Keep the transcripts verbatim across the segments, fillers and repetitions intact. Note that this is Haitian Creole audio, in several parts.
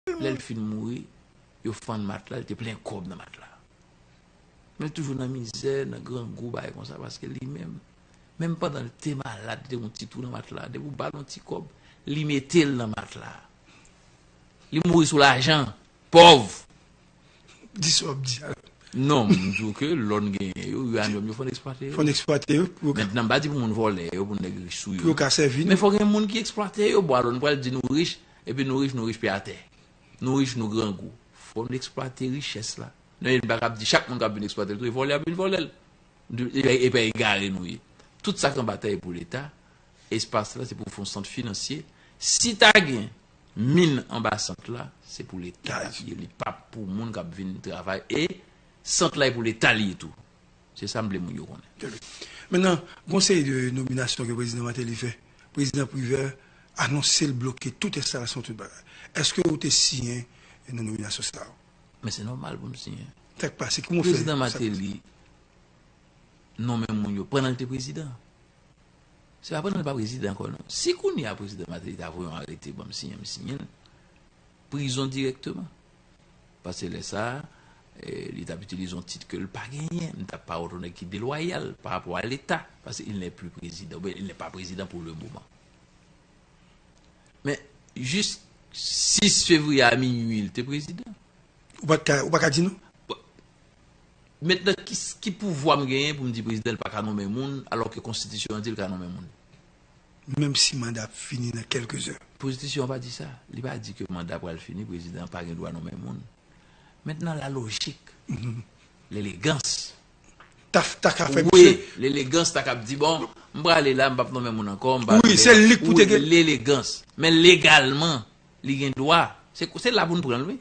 Lè l fin mouri, yo fann matla, li te plen kòb nan matla. Men toujou nan mizè, nan grangou, bagay konsa, paske li menm, menm pandan l te malad, li te gen yon ti twou nan matla, depi w ba l yon ti kòb, li mete l nan matla. Li mouri sou lajan, pòv. Di sa w ap di a. Non, m di w ke lòn genyen yo, uranium yo, fò n eksplwate yo. Fò n eksplwate yo. Mentnan, m pa di pou moun vòlè yo, pou nèg rich sou yo. Pou yo ka sèvi nou. Men fò gen moun ki eksplwate yo. Bon, alò, nou pral di nou rich, epi nou rich, nou rich pi atè. Nou rich, nou grangou. Fò n eksplwate richès la. Non, nou pa kab di chak moun k ap vin eksplwate l tou, e vòlè ap vin vòlè l. Epa egare nou ye. Tout sa k anba tè e pou Leta, espas la se pou fè yon sant finansye. Si ta gen min anba sant la, se pou Leta li ye, li p ap pou moun k ap vin travay. E sant la e pou Leta li ye tou. Se sa m vle moun yo konnen. Mentnan, gon seri de nominasyon ke prezidan Martelly fè. Prezidan Privert anonse l bloke tout enstalasyon, tout bagay. Èske ou te siyen nan nominasyon sa yo? Men se nòmal pou m siyen. Sa k pase? Kòman w fè? Prezidan Martelly nonmen moun yo pandan l te prezidan. Se pa pandan l pa prezidan ankò, non. Si kounye a prezidan Martelly ta voye yon arete ban m siyen, m siyen l. Prizon dirèkteman. Paske lè sa a, eh, li t ap itilize yon tit ke l pa genyen. M t ap parèt yon nèg ki delwayal pa rapò a Leta. Paske il n'est plus président, oubyen il n'est pas président pour le moment. Men, jis sis fevriye a minui, li te prezidan. Ou pa t ka, ou pa ka di non? Mentnan, ki, ki pouvwa m genyen pou m di prezidan l pa ka nonmen moun, alò ke konstitisyon an di l ka nonmen moun? Menm si manda ap fini nan kèlke zè. Konstitisyon an pa di sa. Li pa di ke manda pral fini, prezidan an pa gen dwa nonmen moun. Mentnan, la lojik, lelegans. Ta, ta ka fè wi, misye. Lelegans ta kab di, bon, m prale la, m p ap nonmen moun ankò, m pa wi, vle se li k pou te gen lelegans. Men legalman, li gen dwa. Se, se la pou n pran l, wi.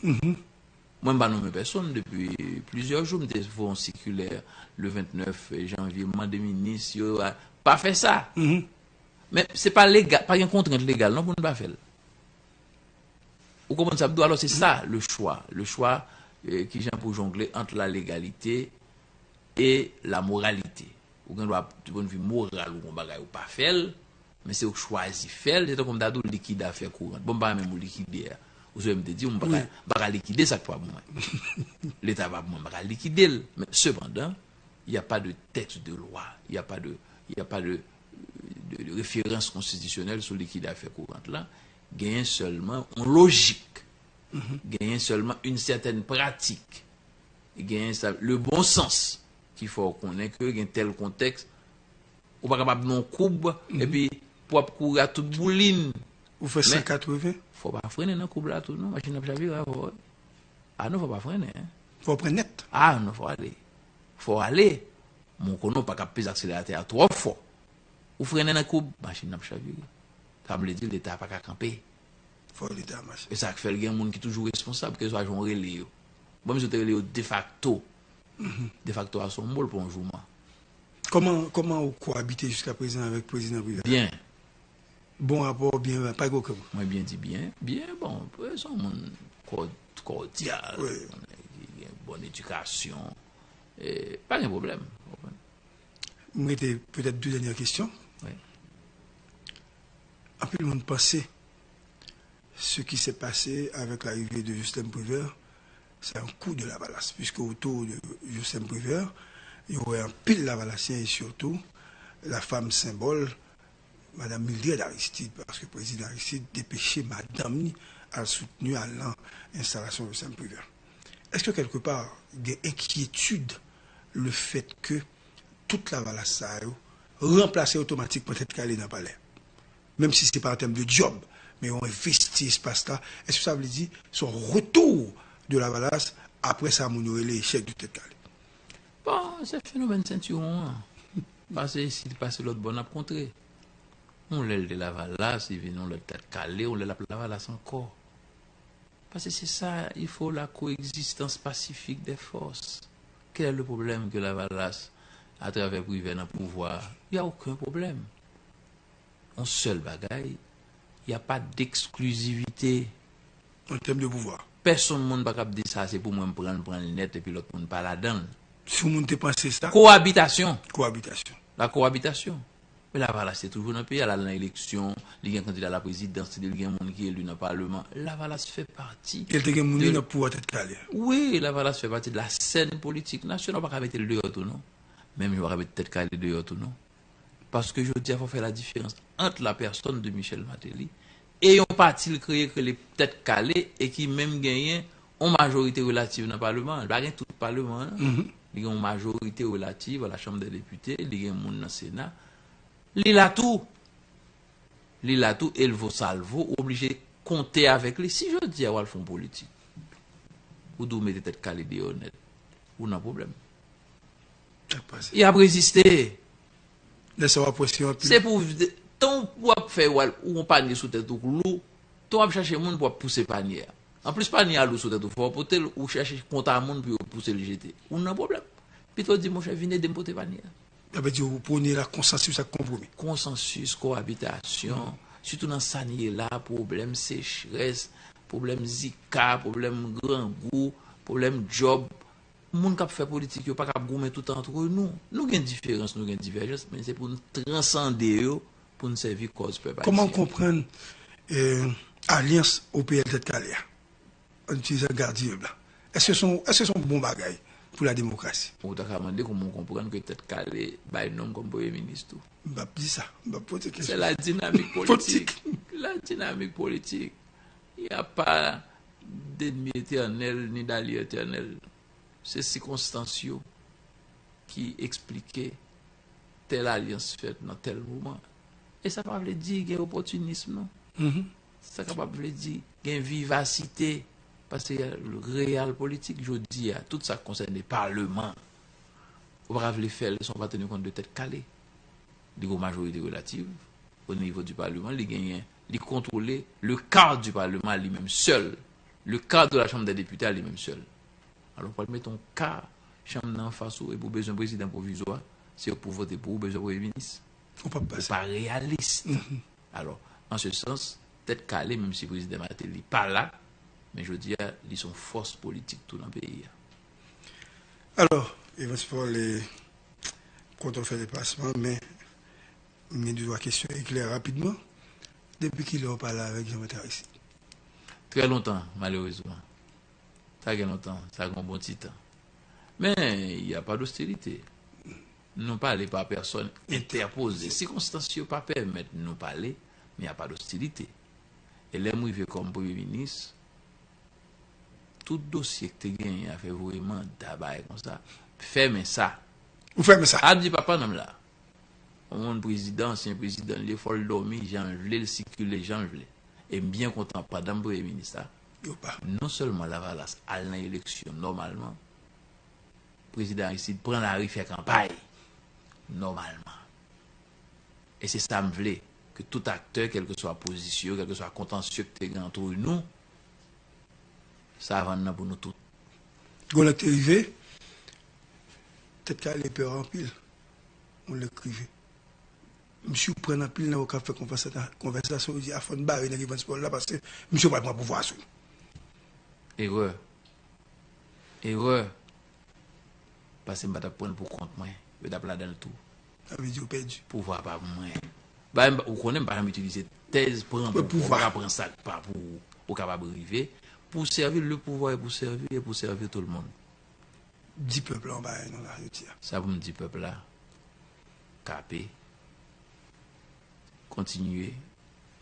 Mwen, m pa nonmen pèsonn depi plizyè jou. M te voye yon sikilè le vennèf janvye, m mande minis yo, a, pa fè sa. Men se pa legal, pa gen kontrent legal, non, pou n pa fè l. Ou konprann sa m di w? Alò, se sa, le chwa. Le chwa, eh, kijan pou jongle ant la legalite e la moralite. Ou gen dwa, du pwen de vi moral, ou gon bagay ou pa fè l, men se ou k chwazi fè l, se tankou m ta di w likide afè kourant. Bon, m pa renmen mo likide a. Ou sonje m te di w, m pa ka, m pa ka likide sa k pa pou mwen. Leta pa pou mwen, m pa ka likide l. Men, sepandan, il y a pas de texte de loi, il y a pas de, il y a pas de, de, de référence constitutionnelle sou likide afè kourant la. Genyen sèlman yon lojik. Genyen sèlman une certaine pratique. Genyen sa, le bon sens ki fè w konnen ke gen tèl kontèks, ou pa kapab nan yon koub, epi pou w ap kouri a tout boulin. Ou fè men san katreven? Fò w pa frennen nan koub la tou, non, machin nan ap chavire avè w, wi. A non, fò w pa frennen, en. Fò w pran nèt. A non, fò w ale. Fò w ale. Men w konnen w pa ka peze akseleratè a twò fò. Ou frennen nan koub, machin nan ap chavire. Sa vle di Leta pa ka kanpe. Fò Leta mache. E sa k fè l gen moun ki toujou responsab, kèlkeswa jan w rele yo. Bon, misye te rele yo defakto. Defakto a se yon mo, l pa yon jouman. Kòman, kòman ou koabite jiska prezan avèk prezidan Privert? Byen. Bon rapò, byen, pa gen okenn. Mwen byen di byen. Byen, bon, se yon moun kò-, kòdyal, wi, ki gen bòn edikasyon. E, pa gen pwoblèm. M rete petèt de dènye kesyon. Wi. Anpil moun panse ce qui s'est passé avec l'arrivée de Justin Privert, c'est un coup de Lavalas, puisque autour de Justin Privert, il y aurait un pile Lavalasien et surtout la femme symbole, Madame Mildred Aristide, paske prezidan Aristide depeche madanm ni al soutni, al nan enstalasyon Justin Privert. Èske kèlke pa gen enkyetid le fèt ke tout Lavalas sa yo ranplase otomatikman Tèt Kale nan palè? Menm si se pa an tèm de djòb, men yo envesti espas la. Èske sa vle di se yon retou de Lavalas apre sa moun yo rele echèk de Tèt Kale? Bon, se fenomèn sentiwon an. Pase isit, pase lòt bò, n ap kontre. Yon lè l te Lavalas, li vin yon lè Tèt Kale, yon lè l ap Lavalas ankò. Paske se sa, il faut la coexistence pacifique des forces. Quel est le problème que Lavalas, à travers Privert nan pouvwa a? Il y a aucun problème. Yon sèl bagay, y a pa d'exclusivité. An tèm de pouvwa. Pèsonn moun pa kab di sa se pou mwen, m pran l, pran l nèt, epi lòt moun pa ladan l. Si yon moun te panse sa. Kowabitasyon. Kowabitasyon. La kowabitasyon. Men Lavalas te toujou nan peyi a, l al nan eleksyon, li gen kandida laprezidans, li gen moun ki eli nan paleman. Lavalas fè pati. E l te gen moun li nan pouvwa Tèt Kale a. Wi, Lavalas fè pati de la sèn politik nasyonal. Ou pa ka mete l deyò tou non. Menm jan ou pa ka mete Tèt Kale deyò tou non. Paske jodi a, fò fè la diferans ant la pèsòn de Michel Martelly e yon pati l kreye k rele Tèt Kale e ki menm genyen yon majorite relativ nan paleman an. Li pa gen tout paleman an. Li gen yon majorite relativ a la Chambre des Députés, li gen moun nan Sena. Li la tou. Li la tou, e l vo sa l vo, ou oblije konte avèk li. Si jodi a w al fè yon politik, ou di w mete Tèt Kale deyò nèt, ou nan pwoblèm. Y ap reziste. Lè sa w ap wè se yon anpil. Se pou, tan w ap fè w al, ou yon panye sou tèt ou k lou, tan w ap chache moun pou w ap pouse panye a. Anplis panye a lou sou tèt ou, fò w pote l, ou chache konta moun pou yo pouse l jete. Ou nan pwoblèm. Pito w di, monchè, vin ede m pote panye a. Sa vle di ou pwone la konsansis ak konpwomi. Konsansis, kowabitasyon, sitou nan sa n ye la, pwoblèm sechrès, pwoblèm zika, pwoblèm grangou, pwoblèm djòb. Moun k ap fè politik yo pa ka ap goumen tout antre nou. Nou gen diferans, nou gen divèjans, men se pou n transande yo, pou n sèvi kòz pèp ayisyen. Kòman w konprann, eh, alyans O P L Tèt Kale a? An itilize langaj dirèk la. Èske se yon, èske se yon bon bagay pou la demokrasi? Ou ta ka mande kòman w konprann ke Tèt Kale bay nonm kòm premye minis tou. M p ap di sa. M p ap poze kesyon. C'est la dynamique politique. La dynamique politique. Il n'y a pas d'ennemi éternel ni d'allié éternel. Se sikonstans yo ki eksplike tèl alyans fèt nan tèl moman. E sa pa vle di gen opòtinism, non. Sa kapab vle di gen vivasite, paske real politik jodi a, tout sa k konsène paleman, ou pa ka vle fè l san w pa teni kont de Tèt Kale. Li gen yon majorite relativ o nivo di paleman, li genyen, li kontwole le ka di paleman a li menm sèl, le ka de la Chanm dè Depite a li menm sèl. Alò, w pral mete yon ka chanm nan anfas ou, epi w bezwen prezidan pwovizwa, se yo k pou vote pou ou, ou bezwen premye minis. Ou p ap pase. Ou pa reyalis. Alò, an se sans, Tèt Kale, menm si prezidan Martelly pa la, men jodi a, li se yon fòs politik tou nan peyi a. Alò, Evans Paul, eh, kontan w fè deplasman, men m gen de twa kesyon eklè rapidman. Depi kilè w pale avèk Jean Bertrand Aristide? Trè lontan, malerezman. Sa gen lontan, sa gen yon bon ti tan. Men, y a pas d'hostilité. Nou pale pa pèsòn entèpoze. Sikonstans yo pa pèmèt nou pale, men y a pas d'hostilité. E lè m rive kòm premye minis, tout dosye k te genyen, afè voye manda, bagay konsa, fèmen sa. Ou fèmen sa? Ap di papa nonm la. Yon moun prezidan, ansyen prezidan, li fò l dòmi jan l vle, l sikile jan l vle. E m byen kontan, pandan m premye minis la, non sèlman Lavalas al nan eleksyon nòmalman, prezidan Aristide pran lari fè kanpay nòmalman. E se sa m vle, ke tout aktè, kèlkeswa pozisyon, kèlkeswa kontansye k te gen ant nou, savann nan pou nou tout. Gon lè k te rive, Tèt Kale pè anpil. Gon lè k rive. M siprann anpil nan yo k ap fè konvèsa-, konvèsasyon, yo di, a, fò n bare nèg Evans Paul la, paske misye pral pran pouvwa a sou nou. Erè. Erè. Paske m pa t ap pran l pou kont mwen. Yo t ap ladan l tou. Sa vle di yo pèdi. Pouvwa pa pou mwen. Ba, m pa, ou konnen m pa janm itilize tèz pran pouvwa. Ou pa pran sa k pa pou ou. Ou kapab rive. Pou sèvi, le pouvoir est pour servir et pour servir tout le monde. Di pèp la yon bagay non la, jodi a. Sa pou m di pèp la, K P kontinye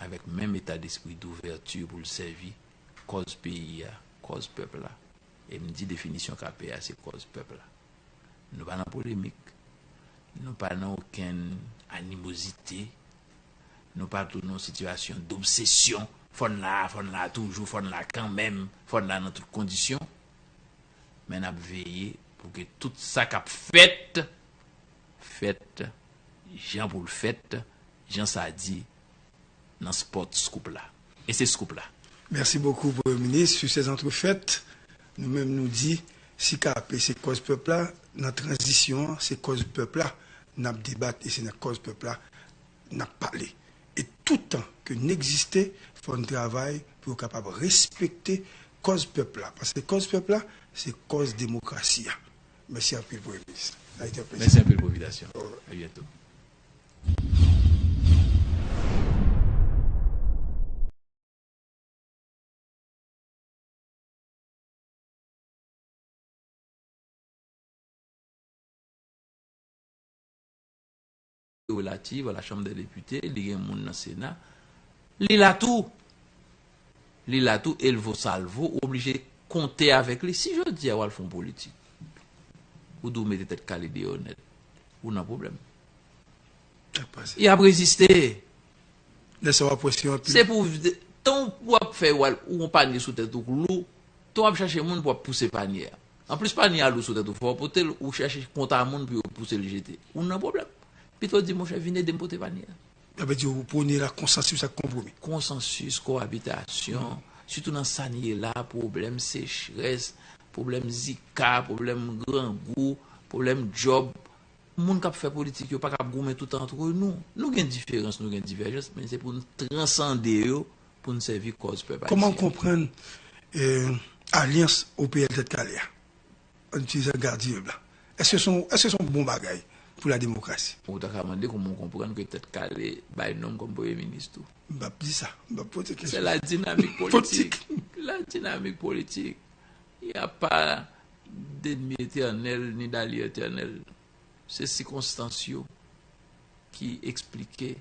avèk menm eta despri douvèti pou l sèvi kòz peyi a, kòz pèp la. E m di definisyon K P a, se kòz pèp la. Nou pa nan polemik, nou pa nan okenn animozite, nou pa tou nan yon sitiyasyon dobsesyon, fò n la, fò n la toujou, fò n la kanmenm, fò n la nan tout kondisyon. Men n ap veye pou ke tout sa k ap fèt, fèt jan pou l fèt, jan sa di nan spot scoop la. E se scoop la. Merci beaucoup, Premye Minis. Sur ces entrefaites, nou menm nou di, si K P se kòz pèp la, nan tranzisyon an, se kòz pèp la n ap debat e se nan kòz pèp la n ap pale. E toutan ke n egziste, fò n travay pou yo kapab respekte kòz pèp la. Paske kòz pèp la, se kòz demokrasi a. Mèsi anpil, Premye Minis. Sa a été un plaisir. Mèsi anpil, Popilasyon. A byento. relative à la Chambre des députés, li gen moun nan Sena. Li la tou. Li la tou, e l vo sa l vo, ou oblije konte avèk li. Si jodi a w al fè yon politik, ou di w mete Tèt Kale deyò nèt, ou nan pwoblèm. Y ap reziste. Lè sa w ap wè se yon anpil. Se pou, tan w ap fè w al, ou yon panye sou tèt ou k lou, tan w ap chache moun pou w ap pouse panye a. Anplis panye a lou sou tèt ou, fò w pote l, ou chache konta moun pou yo pouse l jete. Ou nan pwoblèm. Pito di, monchè, vin ede m pote panye a. Sa vle di ou pwone la konsansis ak konpwomi. Konsansis, kowabitasyon, sitou nan sa n ye la, pwoblèm sechrès, pwoblèm Zika, pwoblèm grangou, pwoblèm djòb. Moun k ap fè politik yo pa ka ap goumen toutan antre nou. Nou gen diferans, nou gen divèjans, men se pou n transande yo, pou n sèvi kòz pèp ayisyen. Kòman w konprann, eh, alyans O P L Tèt Kale a? An itilize langaj dirèk la. Èske se yon, èske se yon bon bagay pou la demokrasi? Ou ta ka mande kòman w konprann ke Tèt Kale bay nonm kòm premye minis tou. M p ap di sa. M p ap poze kesyon. C'est la dynamique politique. La dynamique politique. Il n'y a pas d'ennemi éternel ni d'allié éternel. Se sikonstans yo ki eksplike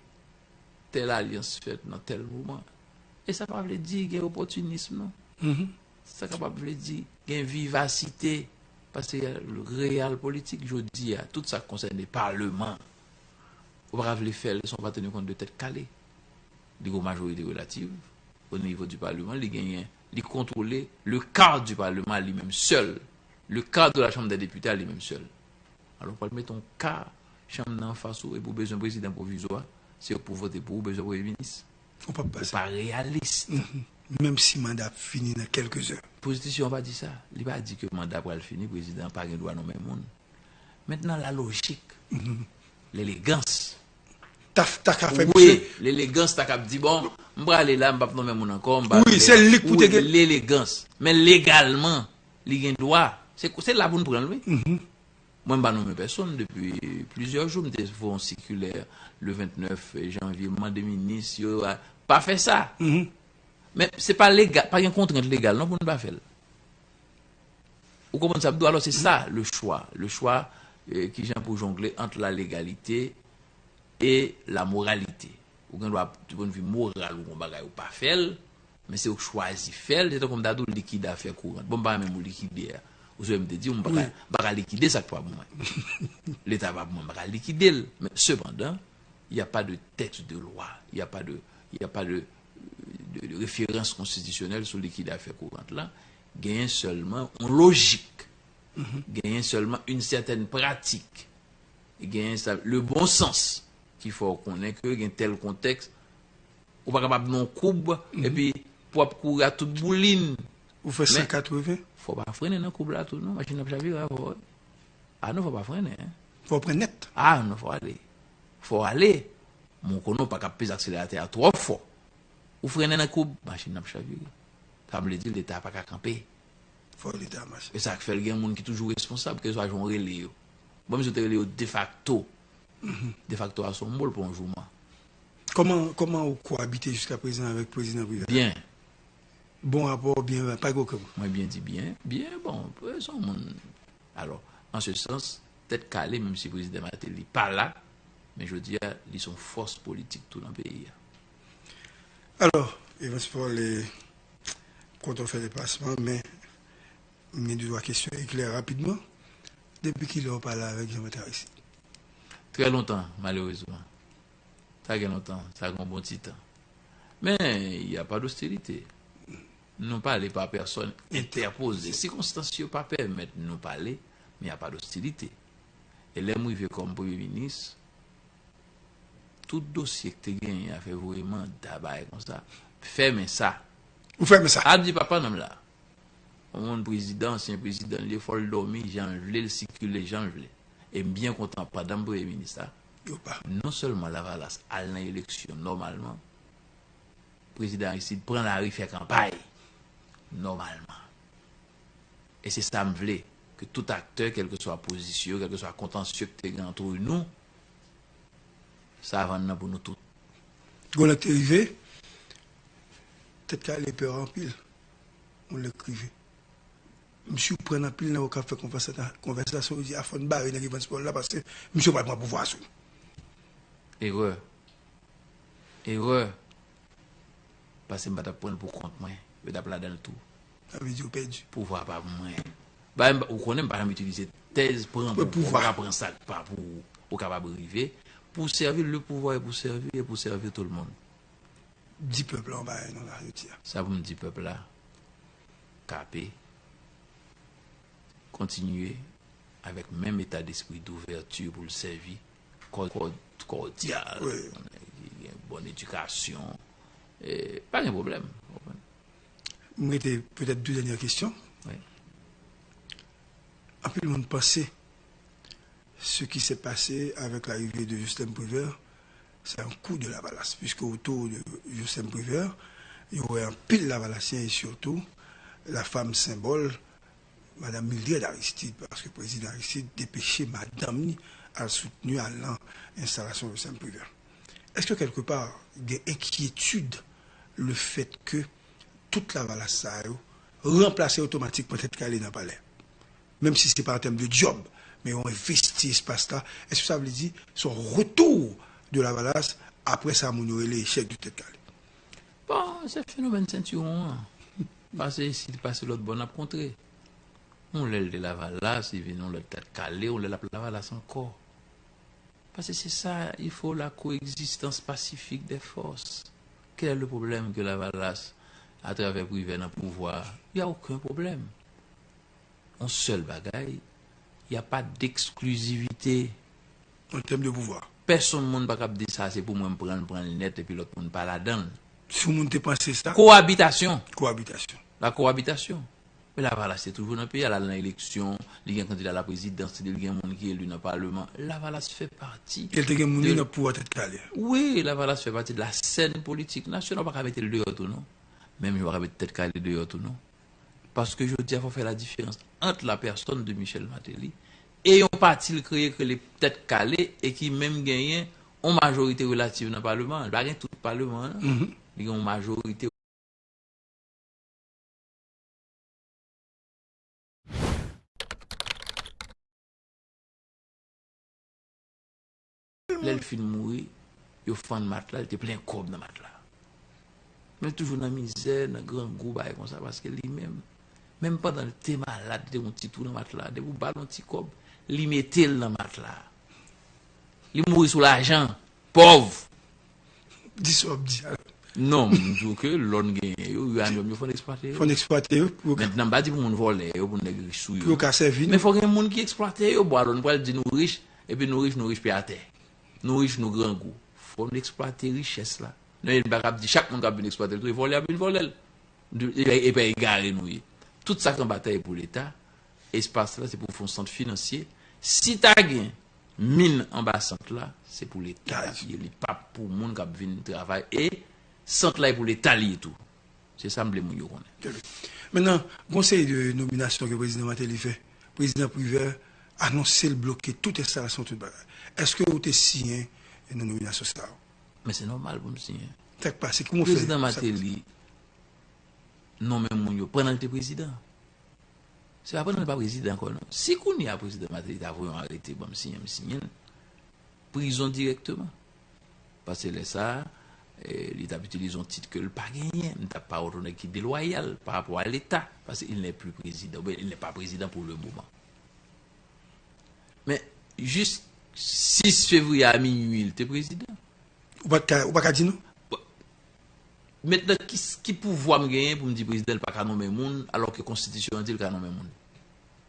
tèl alyans fèt nan tèl moman. E sa pa vle di gen opòtinism, non. Sa kapab vle di gen vivasite, paske real politik jodi a, tout sa k konsène palman, ou pa ka vle fè l san w pa teni kont de Tèt Kale. Li gen yon majorite relativ o nivo di palman, li genyen, li kontwole le quart du parlement a li menm sèl. Le quart de la Chambre des députés a li menm sèl. Alò, w pral mete yon ka chanm nan anfas ou, epi w bezwen prezidan pwovizwa, se yo k pou vote pou ou, ou bezwen premye minis. Ou p ap pase. Ou pa reyalis. Menm si manda ap fini nan kèlke zè. Konstitisyon an pa di sa. Li pa di ke manda pral fini, prezidan pa gen dwa nonmen moun. Mentnan, la lojik, lelegans. Ta, ta ka fè misye. Wi, lelegans ta kab di, bon, m prale la, m p ap nonmen moun ankò, m pa vle. Wi, se li k pou te gen. Lelegans. Men legalman, li gen dwa. Se, se la pou n pran l, wi. Mwen, m pa nonmen pèsonn depi plizyè jou. M te voye yon sikilè le vennèf janvye, m mande minis yo, a, pa fè sa. Men se pa legal, pa gen kontrent legal non pou n pa fè l. Ou konprann sa m di w? Alò, se sa, le chwa. Le chwa, eh, kijan pou w jongle ant la legalite e la moralite. Ou gen dwa, du pwen de vi moral, ou gon bagay ou pa fè l, men se ou k chwazi fè l, se tankou m ta di w likide afè kourant. Bon, m pa renmen mo likide a. Ou sonje m te di w, m pa ka, m pa ka likide sa k pa pou mwen. Leta pa pou mwen, m pa ka likide l. Men, sepandan, il y a pas de texte de loi, il y a pas de, il y a pas de, de, de référence constitutionnelle sou likide afè kourant la. Genyen sèlman yon lojik. Genyen sèlman une certaine pratique. Genyen sa, le bon sens ki fè w konnen ke gen tèl kontèks, ou pa kapab nan yon koub, epi pou w ap kouri a tout boulin. Ou fè san katreven? Fò w pa frennen nan koub la tou, non, machin nan ap chavire avè w. A non, fò w pa frennen, en. Fò w pran nèt. A non, fò w ale. Fò w ale. Men w konnen w pa ka peze akseleratè a twò fò. Ou frennen nan koub, machin nan ap chavire. Sa vle di Leta pa ka kanpe. Fò Leta mache. E sa k fè l gen moun ki toujou responsab, kèlkeswa jan w rele yo. Bon, misye te rele yo defakto. Defakto a se yon mo, l pa yon jouman. Kòman, kòman ou kowabite jiskaprezan avèk prezidan Privè? Byen. Bon rapò, byen, pa gen okenn. Mwen byen di byen. Byen, bon, se yon moun. Alò, an se sans, Tèt Kale, menm si prezidan Martelly pa la, men jodi a, li se yon fòs politik tou nan peyi a. Alò, Evans Paul, eh, kontan w fè deplasman, men m gen de twa kesyon eklè rapidman. Depi kilè w pale avèk Jean Bertrand Aristide? Trè lontan, malerezman. Sa gen lontan, sa gen yon bon ti tan. Men, y a pas d'hostilité. Nou pale pa pèsòn entèpoze. Sikonstans yo pa pèmèt nou pale, men y a pas d'hostilité. E lè m rive kòm premye minis, tout dosye k te genyen, afè voye manda, bagay konsa, fèmen sa. Ou fèmen sa? Ap di papa nan m la. Yon moun prezidan, ansyen prezidan, li fò l dòmi jan l vle, l sikile jan l vle. E m byen kontan, pandan m premye minis la, non sèlman Lavalas al nan eleksyon nòmalman, prezidan Aristide pran lari fè kanpay nòmalman. E se sa m vle, ke tout aktè, kèlkeswa pozisyon yo, kèlkeswa kontansye k te gen antre nou, savann nan pou nou tout. Gon lè k te rive, Tèt Kale pè anpil. Gon lè k rive. M siprann anpil nan yo k ap fè konvèsa-, konvèsasyon, yo di, a fò n bare nèg Evans Paul la, paske misye pral pran pouvwa a sou nou. Erè. Erè. Paske m pa t ap pran l pou kont mwen. Yo t ap ladan l tou. Sa vle di ou pèdi. Pouvwa pa pou mwen. Ba, m, ou konnen m pa janm itilize tèz pran pou, ou pa ka pran sa k pa pou ou. Ou kapab rive. Pou sèvi, le pouvoir est pour servir et pour servir tout le monde. Di pèp la yon bagay non la, jodi a. Sa pou m di pèp la, kanpe, kontinye avèk menm eta despri douvèti pou l sèvi, kò-, kò-, kòdyal, gen bon edikasyon, e, pa gen pwoblèm, ou konprann? M rete petèt de dènye kesyon. Wi. Anpil moun panse ce qui s'est passé avec l'arrivée de Jocelerme Privert, c'est un coup de Lavalas, puisque autour de Jocelerme Privert, il y aurait un pile Lavalasien et surtout la femme symbole, Madame Mildred Aristide, paske prezidan Aristide te peche madanm ni al soutni al nan enstalasyon Jocelerme Privert. Èske kèlkepa gen enkyetid le fèt ke tout Lavalas sa yo ranplase otomatikman Tèt Kale nan palè? Menm si se pa an tèm de djòb, men yo envesti espas la. Èske sa vle di se yon retou de Lavalas apre sa moun yo rele echèk de Tèt Kale? Bon, se fenomèn sentiwon an. Pase isi, pase lòt bò, n ap kontre. Yon lè l te Lavalas, li vin yon lè Tèt Kale, yon lè l ap Lavalas ankò. Paske se sa, il faut la coexistence pacifique des forces. Quel est le problème que Lavalas, à travers Privert nan pouvwa a? Il y a aucun problème. Yon sèl bagay, y a pa d'exclusivité. An tèm de pouvwa. Pèsonn moun pa kab di sa, se pou mwen m pran l, pran l nèt, epi lòt moun pa ladan l. Si yon moun te panse sa. Kowabitasyon. Kowabitasyon. La cohabitation. Men Lavalas te toujou nan peyi a, l al nan eleksyon, li gen kandida la prezidans, li gen moun ki eli nan palman. Lavalas fè pati. E l te gen moun li nan pouvwa Tèt Kale. Wi, Lavalas fè pati de la scène politique nationale. Ou pa ka mete l deyò tou non. Menm jan ou pa ka mete Tèt Kale deyò tou non. Paske jodi a, fò fè la diferans ant la pèsòn de Michel Martelly e yon pati l kreye, k rele Tèt Kale, e ki menm genyen yon majorite relativ nan palman an. Li pa gen tout palman an, non. Li gen yon majorite. Lè l fin mouri, yo fann matla, li te plen kòb nan matla. Men l toujou nan mizè, nan grangou, bagay konsa, paske li menm, menm pandan l te malad, li te gen yon ti twou nan matla. Depi w ba l yon ti kòb, li mete l nan matla. Li mouri sou lajan, pòv. Di sa w ap di a. Non, m di w ke lòn genyen yo, irannyòm yo, fò n eksplwate yo. Fò n eksplwate yo pou yo ka. Mentnan, m pa di pou moun vòlè yo, pou nèg rich sou yo. Pou yo ka sèvi nou. Men fò gen moun ki eksplwate yo. Bon, alò, nou pral di nou rich, epi nou rich, nou rich pi atè. Nou rich, nou grangou. Fò n eksplwate richès la. Non, e n pa kab di chak moun k ap vin eksplwate l tou, e vòlè ap vin vòlè l. E, e pa egare nou ye. Tout sa k anba tè e pou Leta, espas la se pou fè yon sant finansye. Si ta gen min anba sant la, se pou Leta li ye, li p ap pou moun k ap vin travay. E sant la e pou Leta li ye tou. Se sa m vle moun yo konnen. Mentnan, gon seri de nominasyon ke prezidan Martelly fè. Prezidan Privert anonse l bloke tout enstalasyon, tout bagay. Èske ou te siyen nan nominasyon sa yo? Men se nòmal pou m siyen. Sa k pase? Kòman w fè? Prezidan Martelly nonmen moun yo pandan l te prezidan. Se pa pandan l pa prezidan ankò non. Si kounye a prezidan Martelly ta voye yon arete ban m siyen, m siyen l. Prizon dirèkteman. Paske lè sa a, eh, li t ap itilize yon tit ke l pa genyen. M t ap parèt yon nèg ki delwayal pa rapò a Leta. Paske il n'est plus président, oubyen il n'est pas président pour le moment. Men, jis sis fevriye a minui, li te prezidan. Ou pa t ka, ou pa ka di non? Bon, mentnan, ki, ki pouvwa m genyen pou m di prezidan l pa ka nonmen moun, alòske konstitisyon an di l ka nonmen moun?